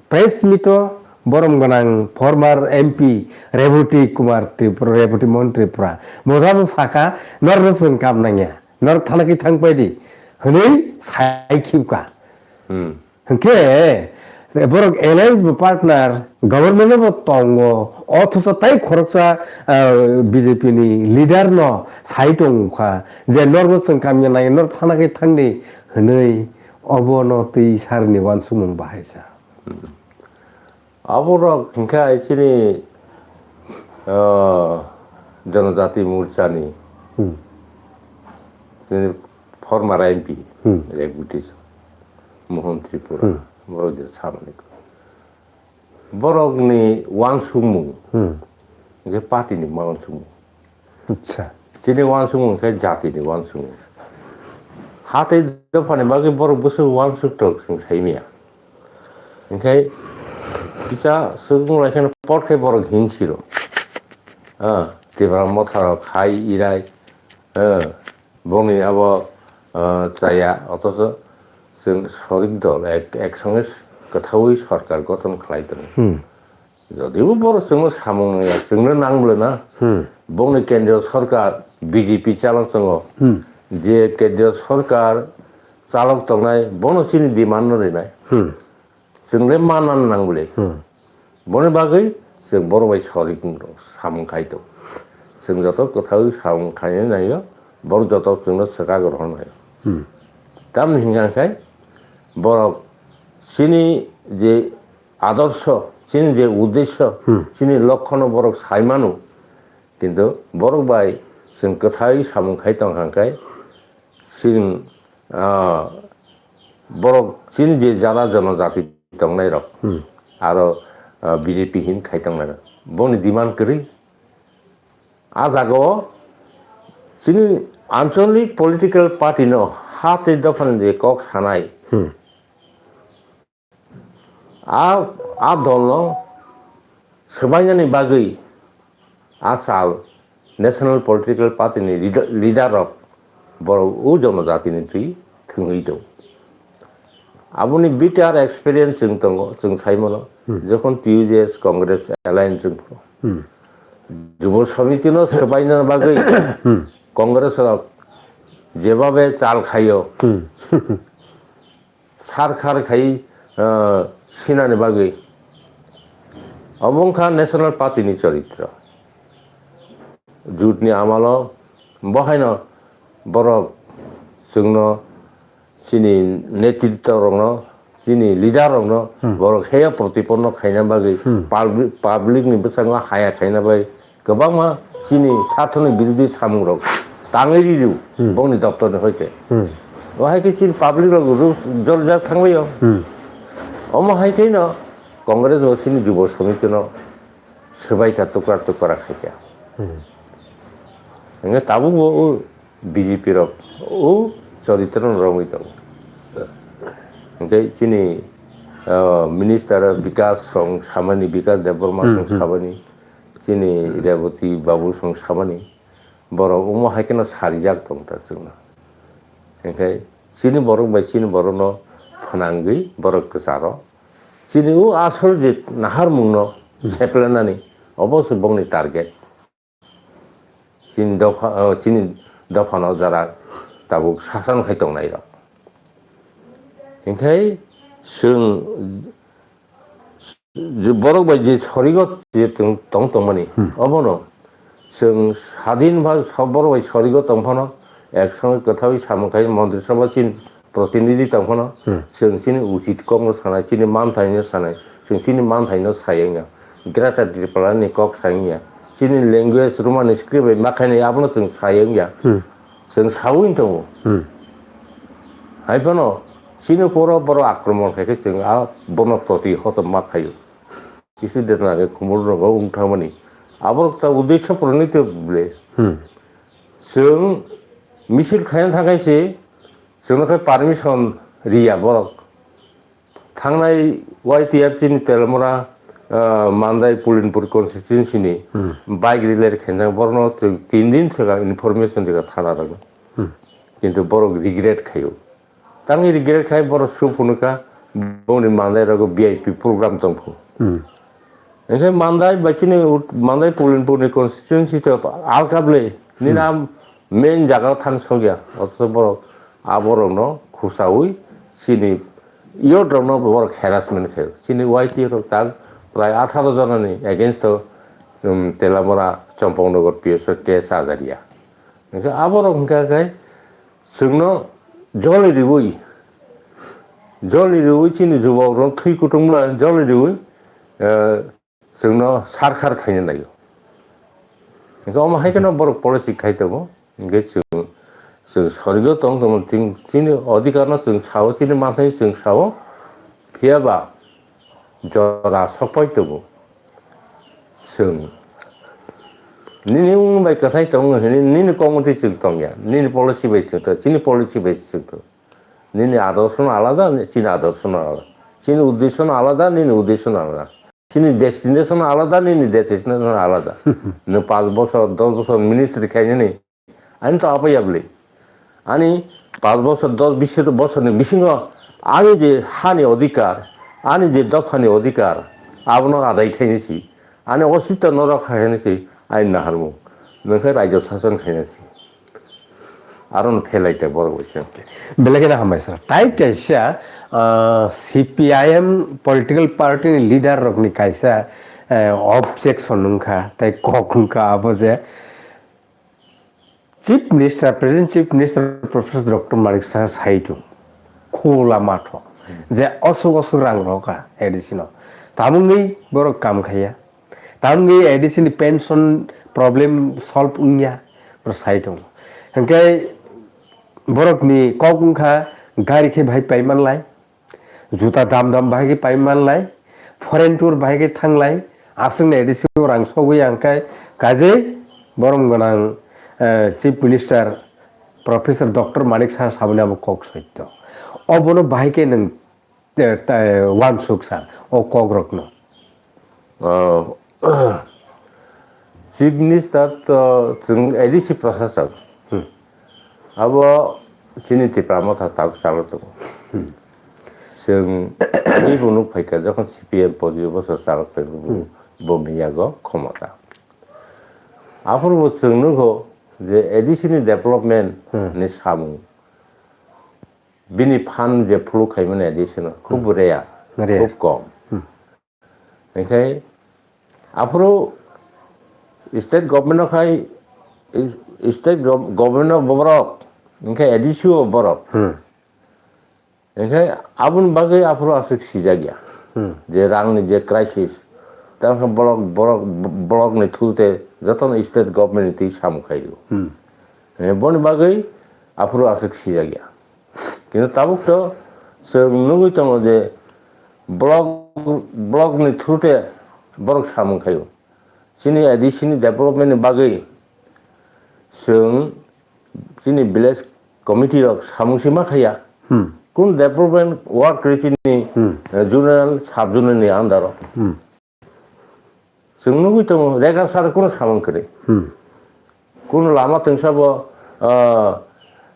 press meet o borom gwnang former M P Reboti Kumar Tripura, Reboti Mohan Tripura. Bo tamo saka, "Norno chwng kam nangya, norok thana khe thang paidi," hwnwi sai khibka. Hmm. Hwnkhe, borok alliance bo partner, government bo tongo, othocho tai khoroksa, ah, B J P ni leader no sai tongkha je, "Norbo chwng kamya nai, nor thana khe thangdi," hwnwi obono twi sarni uansukmung bahaisa. Aborok hwnkhe chini, ah, Janajati Morcha ni, Hmm. chini former M P, Hmm. Reboti Mohan Tripura, Hmm. borok je samani. Borokni uansukmung, Hmm. je party ni uansukmung. Acha. Chini uansukmung khe jati ni uansukmung. Hatei dophani bagwi borok bwswk uansuk tok chwng saimanya. Hwnkhe kisa swkung lai kheno pot khe borok hinsiro. Ah, Tipra Motha rok khai irai. Ah, Bongni abo, ah, chaya, othocho chwng sorik dol ek, ek songe kwthaui sorkar gothon khlai tongo. Hmm. Jodibo borok chwngno samung nangya, chwngno nang bwle na. Hmm. Bongni kendriyo sorkar B J P chalok tongo. Hmm. Je kendriyo sorkar chalok tongnai, bono chini demand no rinai. Hmm. Chwng le manna nang bwle. Hmm. Boni bagwi chwng borok bai sorik samung khai tongo. Chwng joto kwthaui samung khainai nangyo, borok joto chwngno swkak rohor nai. Hmm. Tamni hwnkha khe borok chini je adorsho, chini je uddesho, Hmm. chini lokhono borok sai mano, kintu borok bai chwng kwthai samung khai tong kha khe chwng, ah, borok chini je jara jonojati tongnai rok, Hmm. aro, ah, B J P hin khai tongnai rok, boni demand kwrwi. A jagao chini ancholic political party no ha tei dophani je kok sanai, Hmm. a, a dolno swbainani bagwi a sal National Political Party ni leader, leader rok borok o jonojati ni twi thwngwi tong. Aboni B T R experience chwng tongo, chwng sai mano, Hmm. jokhon T U J S Congress alliance chwng pho. Hmm. Jubo Samiti no swbaina bagwi Hmm. Congress rok jebabe chal khaio, Hmm. sarkar khai, ah, sinani bagwi. Obo wngkha National Party ni choritro. Jut ni amalo bohaino borok chwngno chini netritwa rokno, chini leader rokno Hmm. borok heya protiponno khaina bagwi Hmm. public, public ni bwskango haya khaina bagwi kwbangma chini sathoni birodhi samung rok tangwi rw Hmm. bongni doptor ni hoite. Hmm. O hai khe chini public rok ruk joljak thanglaio. Hmm. Omo hai khe no Congress bo chini Jubo Samiti no swbai kha tukra tukra khai kha. Hmm. Hingke tabuk bo o B J P rok o choritro no romwi tongo. Hingke chini, ah, minister Bikas song samani, Bikas Debbarma Hmm, song hmm. samani, chini Reboti Babu song samani, borok omo hai kheno sarijak tong ta chwngno. Hingke chini borok bai chini borokno phnangwi borok kwcharo. Chini o asol je naharmungno Hmm. seplenani, obo se bongni target. Chini dopha, o, chini dophano jara tabuk sasan khai tongnai rok. Hingke chwng je borok bai je sorigo je tong, tong tongmani, Hmm. obono chwng sadin ba so-, borok bai sorigo tong phano ek song kwthawi samung khai Montri Sabha chini protinidhi tong phano Hmm. chwng chini uchit kokno sanai, chini manthaino sanai, chwng chini manthaino sai wngya, Greater Tripura ni kok sai wngya, chini language Romani script bai makhainai abono chwng sai wngya. Hmm. Chwng sawi tongo. Hmm. Hai phano chini poro borok akromon khai khe chwng a bono proti hotom ma khaio. Kisu detna khe khumul rogo wng thangmani. Aborok ta uddesho pranito ble. Hmm. Chwng misil khaina thangkhe se chwngno khe permission riya borok. Thangnai Y T F chini Telamura, ah, Mandai Pulinpur constituency ni Hmm. bike rally khaina borno chwng tin din swkang information rikha thana rokno. Hmm. Kintu borok regret khaio. Tangwi regret khai borok su phunukha bongni Mandai rogo V I P program tongkhu. Hmm. Hingkhe Mandai bai chini ut-, Mandai Pulinpur ni constituency to alkable nini Hmm. am main jaga thang sokya. Othocho borok aborokno khusaui chini youth rokno borok harassment khaio. Chini Y T rok tak prai atharo jona ni against o, um, Telamura Chompongnagar P S o case ajaria. Hingkhe aborok hingkha khe chwngno joli riui, joli riui chini jubok rok thwi kutung ma joli riui, eh, chwngno sarkar khaina naio. Hingkhe omo hai kheno borok policy khai tongo. Hingkhe chwng, chwng sorgo tong tongmani chini odhikar no chwng sao, chini manthai chwng sao. Phiya ba jora sokpai tongo. Chwng nini wng bai kwthai tongo hini, nini kok motwi chwng tongya, nini policy bai chwng tong, chini policy bai chwng tong. Nini adorsho no alada, chini adorsho no alada. Chini uddesho no alada, nini uddesho no alada. Chini destination no alada, nini destination no alada. Nwng panch bosor, dos bosor ministry khainani, ani to apai yabli. Ani panch bosor, dos bis bosor ni bisingo ani je hani odhikar, ani je dopha ni odhikar, abono adai khainai si. Ani ositto no rokha khainai si, ani naharmung. Nwng khe rajyo sason khainai si. Arono phelai te borok bai chwng. Belai kheno hambai sir. Tai kaisa, ah, C P I M political party ni leader rokni kaisa, eh, objection wngkha, tai kok wngkha abo je Chief Minister, Present Chief Minister Professor Doctor Manik Saha sai tongo, khula matho, je osuk osuk rang rokha A D C no. Tamungwi borok kam khaiya. Tamungwi A D C ni pension problem solve wngya, borok sai tongo. Hingkhe borokni kok wngkha gari khe bahai pai manlai, juta dam dam bahai khe pai manlai, foreign tour bahai khe thanglai, aswkni A D C o rang sogwi ang khe kajei borom gwnang, eh, Chief Minister Professor Doctor Manik Saha saboni abo kok soitto. Obono bahai khe nwng te-, te-, uansuk sa o kok rokno. Ah, Chief Minister to chwng A D C prasasok. Hmm. Abo chini Tipra Motha tabuk chalo tongo. Hmm. Chwng ani bo nuk phaikha jokhon C P M pojio bosor chalo tongo bo, Hmm. Boni yago khomota. Aphuru bo chwng nukho je A D C ni development Hmm. ni samung. Bini fund je phuluk khaimani A D C no khub Hmm. rare, Rare. Khub kom. Hmm. Hingkhe aphuru state government no khai, state gov-, government no borok, hingkhe A D C o borok. Hmm. Hingkhe aboni bagwi aphuru aswk sijakya. Hmm. Je rangni je crisis, tamo khe block, block, block ni through te jotono state government ni twi samung khaio. Hmm. Eh, boni bagwi aphuru aswk sijakya. Kintu tabuk to chwng nugwi tongo je block, block ni through te borok samung khaio. Chini A D C ni development ni bagwi chwng chini village committee rok samung sima khaiya. Hmm. Kun development work kri chini, Hmm. eh, zonal, sub zonal ni under o. Hmm. Chwng nugwi tongo, regar sar kuno samung kwrwi. Hmm. Kuno lama twngsa bo, ah,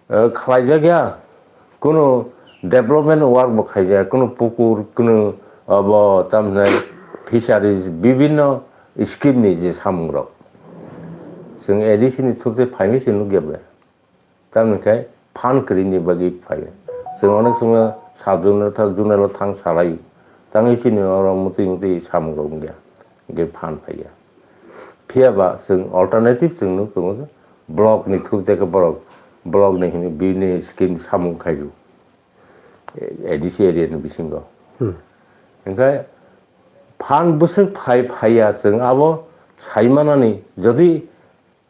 ah, khlaijakya, kuno development work bo khaijak, kuno pukur, kuno abo tamhinai fisheries, bibinno scheme ni je samung rok. Chwng A D C ni through tei phaimwi se nukya ble. Tamoni khe fund kwrwini bagwi phaio. Chwng onek somoi sub zonal tha-, zonal o thang salai. Tangwi chini oro mwtwi mwtwi samung rok wngya. Hwnkhe fund phaiya. Phiya ba chwng alternative chwng nuk tongo je block ni through tei khe borok block ni hwnwi bini scheme samung khaio. A D C area ni bisingo. Hmm. Hwnkhe fund bwswk phai phaiya chwng abo sai manani jodi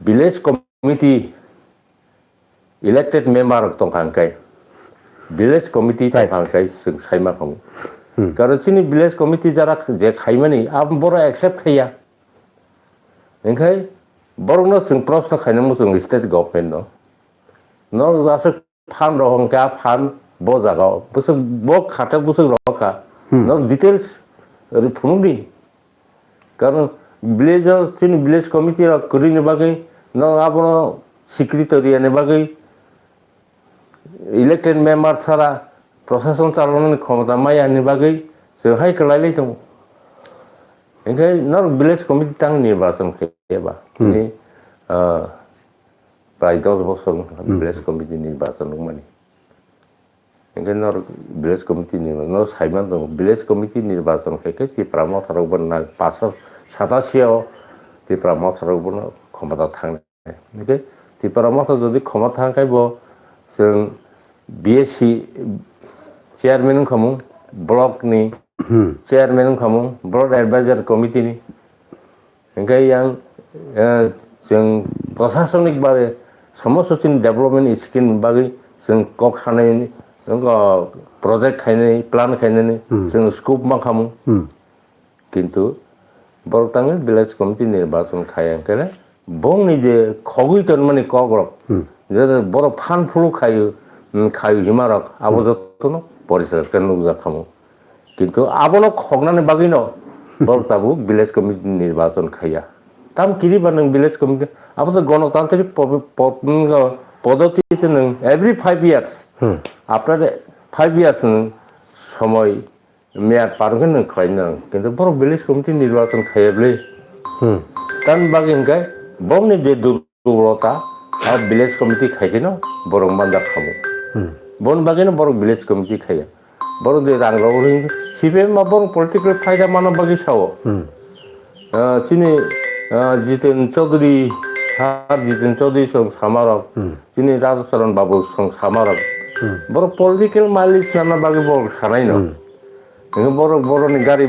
village committee elected member rok tongkha hwnkhe, village committee Right. tongkha hwnkhe chwng saima khamu. Hmm. Karon chini village committee jara je khaimani, abo borok accept khaiya. Hwnkhe borokno chwng proshno khainai muchung state government no. Norok aswk phan rok hwnkhe a phan bo jaga o. Bwswk bo khathak bwswk rok kha. Hmm. Norok details ri phunukdi. Karon village o chini village committee rok kwrwini bagwi norok abono secretary yani bagwi elected member sara prosason chaloknani khomota maya ni bagwi chwng hai kwlailai tongo. Hinkhe norok village committee tang nirbachon khe ba Hmm. ni, ah, prai dos bosor wngkha Hmm. village committee nirbachon wngmani. Hinkhe norok village committee ni norok saiman tongo, village committee nirbachon khe khe Tipra motha rok bo nang paso satasi o Tipra motha rok bono khomota thangnai. Hinkhe Tipra motha jodi khomota thang khai bo chwng B S C chairman wngkha mung, block ni Hmm. chairman wngkha mung, block advisor committee ni. Hinkhe yang, eh, chwng prosasonik babe somosto chini development scheme bagwi chwng kok sanai, wngkha project khainai, plan khainani Hmm. chwng scope mankha mung. Hmm. Kintu borok tangwi village committee nirbachon khaiya hwnkhe bongni je khogwi tonmani kokrok, Hmm. je borok phan phuru khaio, um, khaio himarok, abo Hmm. jotono poriskar khe nukjak khamu. Kintu abono khoknani bagwino borok tabuk village committee nirbachon khaiya. Tam kiriba nwng village committee, abo to gonotantrik po-, po-, um, podoti se nwng every five years, Hmm. after five years nwng somoi Meyat par wngkhe nwng khlai nang, kintu borok village committee nirbachon khaiya bwle. Hmm. Tamni bagwi hwnkhe bongni je durbolota, a village committee khaikheno borok manjak khamu. Hmm. Boni bagwino borok village committee khaiya. Borok je rang rok ring, C P M ma borok political phaida mana bagwi sao. Hmm. Ah, chini, ah, Jiten Chaudhary, Sir Jiten Chaudhary song samarok, Hmm. chini Radhacharan Babu song samarok. Hmm. Borok political mileage nana bagwi borok sanai no. Hmm. Hwnkhe borok borokni gari,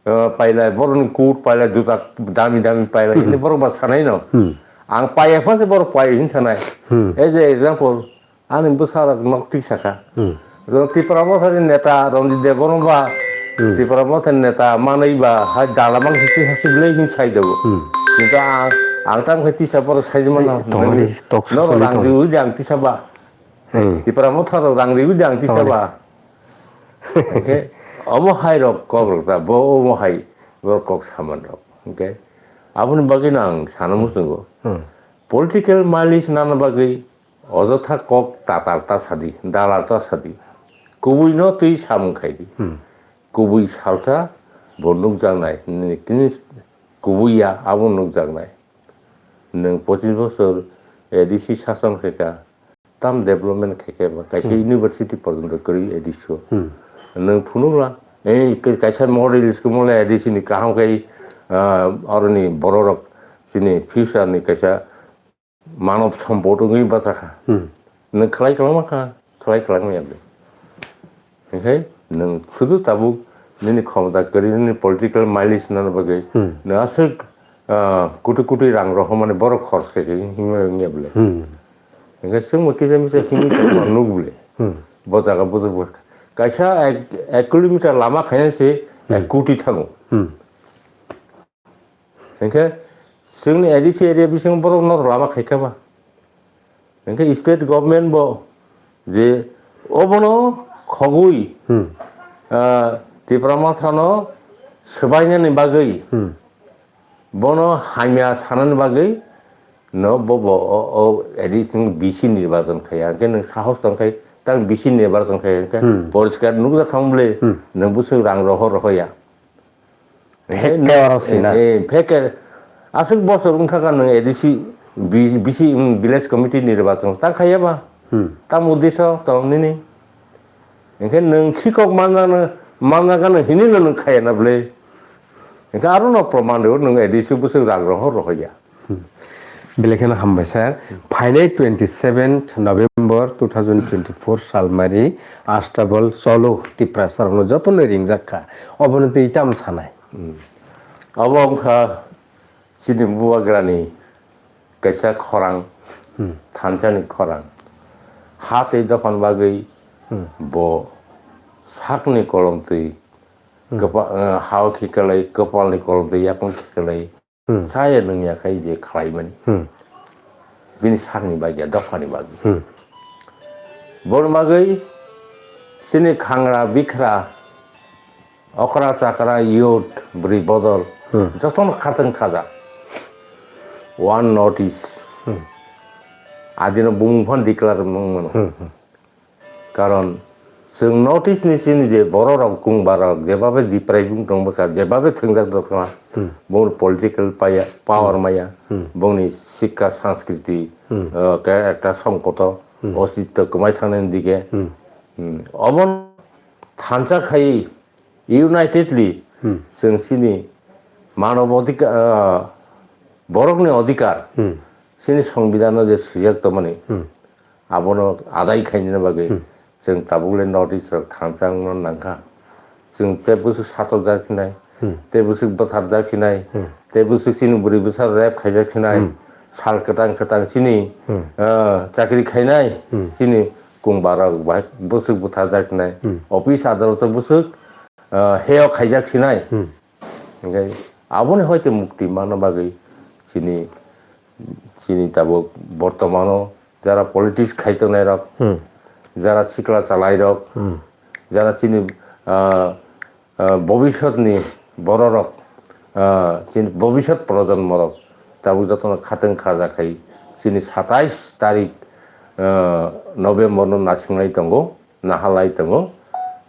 ah, pailai, borokni coat pailai, juta dami dami pailai, Hmm. hini borok ba sanai no. Hmm. Ang paiya pha se borok pai hin sanai. Hmm. As a example, Ani bwsarok nok twi sakha. Hmm. Rw Tipra Mothani neta Ranjit Debbarma ba, Hmm. Tipra Mothani neta manwi ba, hai dala mangsi twi hasi bwlai hin sai dago. Hmm. Kintu ang, ang tamo khe tisa borok sai mano. Ei, tongmani, tok Norok sasoli rang tong. Riwi de ang tisa ba. Hmm. Tipra Motha rok rang riwi de ang tisa Tongmani. Ba. Hwnkhe omo hai rok kok rok ta, bo omo hai, bo kok saman rok. Hwnkhe aboni bagwi no ang sana muchungo. Hmm. Political mileage nana bagwi Ojotha kok tatar ta sadi, dalar ta sadi. Kubui no twi samung khai di. Hmm. Kubui salsa bo nukjaknai, nini kini kubui ya abo nukjaknai. Nwng pochis bosor A D C sason khaika, tam development khaika ba, kaisa Hmm. university porjonto kwrwi A D C o. Hmm. Nwng phunukla, ei, kaisa model school mole A D C ni kaham khai, ah, oroni bororok chini future ni kaisa Manob sompot wngwi bachakha. Hmm. Nwng khlai kwlangma kha, khlai kwlangma ya de. Hinkhe nwng sudu tabuk nini khomota kwrwi, nini political mileage nana bagwi Hmm. nwng aswk, ah, koti koti rang rohormani borok khorch khaikhe himwi wngya bwle. Hmm. Hinkhe chwngbo kisa misa himwi tongma nuk bwle. Hmm. Bo jaga bo jaga kaisa ek, ek kilometer lama khaina se Hmm. ek koti thango. Hmm. Hinkhe chwngni A D C area bisingo borok no lama khaikha ba. Hinkhe state government bo je obono khogwi, Hmm. ah, Tipra Mothano swbainani bagwi, Hmm. bono hamya sanani bagwi no bo, bo, o, o, A D C chwng B C nirbachon khaiya. Hinkhe nwng sahos tongkhai, tang B C nirbachon khaiya hinkhe Hmm. poriskar nukjak kha bwle, Hmm. nwng bwswk rang rohor rohoya. He, Fake no, oro sina. Eh, fake. Aswk bosor wngkha ka nwng A D C, B-, B C, mm, village committee nirbachon ta khaiya ba? Hmm. Tamo uddesho tong nini? Hinkhe nwng sikok manjano, manjagano hinwi no nwng khaiya na bwle? Hinkhe aro no proman rw nwng A D C bwswk rang rohor rohoya. Hmm. Belai kheno hambai sir. Phainai twenty seventh November two thousand twenty-four salmari Astabal Cholo Tiprasa rokno jotono ringjak kha. Obono twi tamo sanai? Hmm. Abo wngkha chini bubagrani kaisa khorang, Hmm. thansani khorang. Ha tei dophani bagwi Hmm. bo sakni kolomtwi Hmm. kwpa-, eh, hao khikalai, kwpalni kolomtwi yakung khikalai, Hmm. saya nungya khai je khlaimani. Hmm. Bini sakni bagya, dophani bagwi. Hmm. Boni bagwi chini khangra bikra okra chakra, youth, bwrwi bodol, Hmm. jotono khatang khaja. One North East. Hmm. Adino bumung phan declare mung mano. Hmm, hmm. Karon chwng North East ni chini je borok rok kung barok jebabe deprive wng tong bwkha, jebabe thwngjak dorkha, Hmm. bumung political paya, power Hmm. maya, Hmm. bumungni sikka sanskriti, Hmm. uh, ke ekta songkoto, Hmm. ostitto kwmai thangnani dige. Hmm. Hmm. Obo thansa khai Unitedly Hmm. chwng chini manob odhika-, ah, borokni odhikar, Hmm. chini songbidano je swijak tongmani, Hmm. abono adai khainani bagwi Hmm. chwng tabukle North East rok thansa wngna nangkha. Chwng tei bwswk satok jak hinai, Hmm. tei bwswk bwthar jak hinai, Hmm. tei bwswk chini bwrwi bwsa rep khaijak hinai, Hmm. sal kwtang kwtang chini, Hmm. ah, chakri khainai, Hmm. chini kung barok bai bwswk bwthar jak hinai, Hmm. office adaloto bwswk ah, heyo khaijak sinai. Hmm. Hingke aboni hoite mukti manna bagwi chini, chini tabuk bortomano jara politics khai tongnai rok, Hmm. jara sikla chalai rok, Hmm. jara chini, ah, ah, bobisotni bororok, ah, chini bobisot projonmo rok tabuk jotono khateng khaja khai chini satais tarik, ah, November no nasingnai tongo. Nahalai tongo.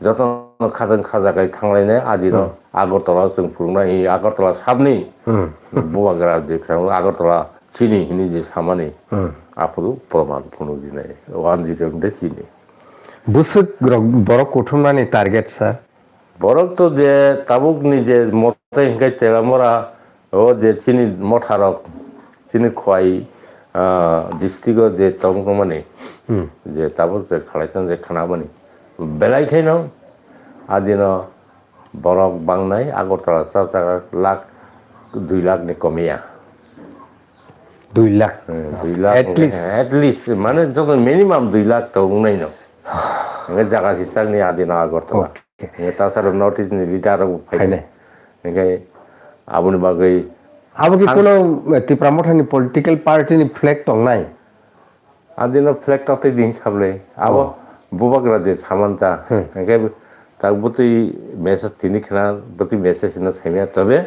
Jotono khatang khajakai thanglainai adino Hmm. Agartala chwng phunuknai, Agartala sabni Hmm. bubagra je khe Agartala chini hini je samani Hmm. aphuru proman phunuk dinai. One zero de chini. Bwswk rok borok kuthumnani target, sir? Borok to je tabukni je motai hingkai Telamora o je chini motharok, chini Khowai, ah, district-o je tongmani, Hmm. je tabuk je khalai tong je khanamani, belai khaino adino borok bangnai Agartala cha cha lakh, dui lakh ni komiya. Dui lakh? Hmm, dui lakh At least. At least, mane joto minimum dui lakh to wngnai no. Hingke jaga sisakni adino Agartala. Okay. Hingke tasaro North East ni leader rok bo phainai. Phainai. Hingke aboni bagwi Abo ki ang kuno, eh, Tipra Motha ni political party ni flag tongnai? Adino flag totwi din sable. Abo Oh. bubagra je samanta. Hmm. Hingke tak bwtwi message tini khna, bwtwi message no saimaya. Tobe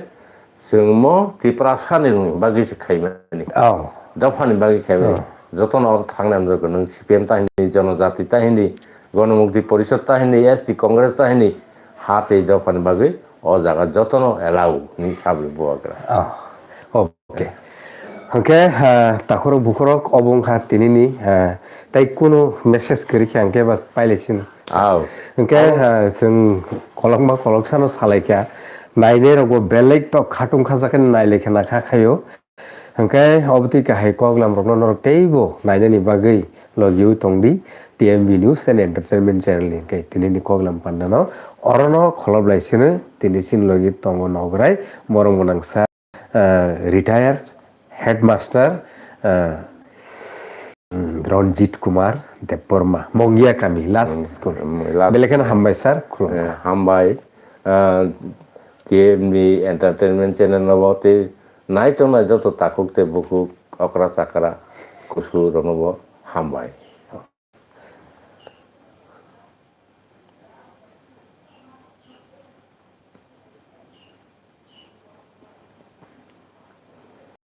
chwngmo Tiprasa ni bagwi se khaimani. Oh. Dophani bagwi khaimani. Oh. Jotono oro thangna nang rwgwi nwng C P M ta hindi, Jonojati ta hindi, Gonomukti Porishod ta hindi, S T Congress ta hindi, ha tei dophani bagwi o jaga jotono allow ni sabwi bubagra. Oh. Oh, okay. Hwnkhe, ah, takhorok bukhorok obo wngkha tinini, ah, tei kunu message kwrwi khe hwnkhe ba pailai sino. Aw. Hwnkhe, Aw. ah, chwng kolokma koloksano salaikha, nainai rokbo belai tok khatung khajakhe nailaikha nakha khaio. Hwnkhe obotwi kahai koklam rokno norok teibo nainani bagwi logiwi tongdi T M B News and Entertainment Channel ni hwnkhe tinini koklam pandano orono kholoplai sino tini chini logi tongo nograi borok mwnangsa, ah, retired headmaster, ah, mm, Ranjit Kumar Debbarma, Mongia Kami, last Mm, school. mm, last Belai kheno hambai sir, khulumkha. Eh, hambai, ah, T M B Entertainment Channel no bo tei nai tongnai joto takhuk tei bukhuk, okra chakra, kusu rokno bo hambai.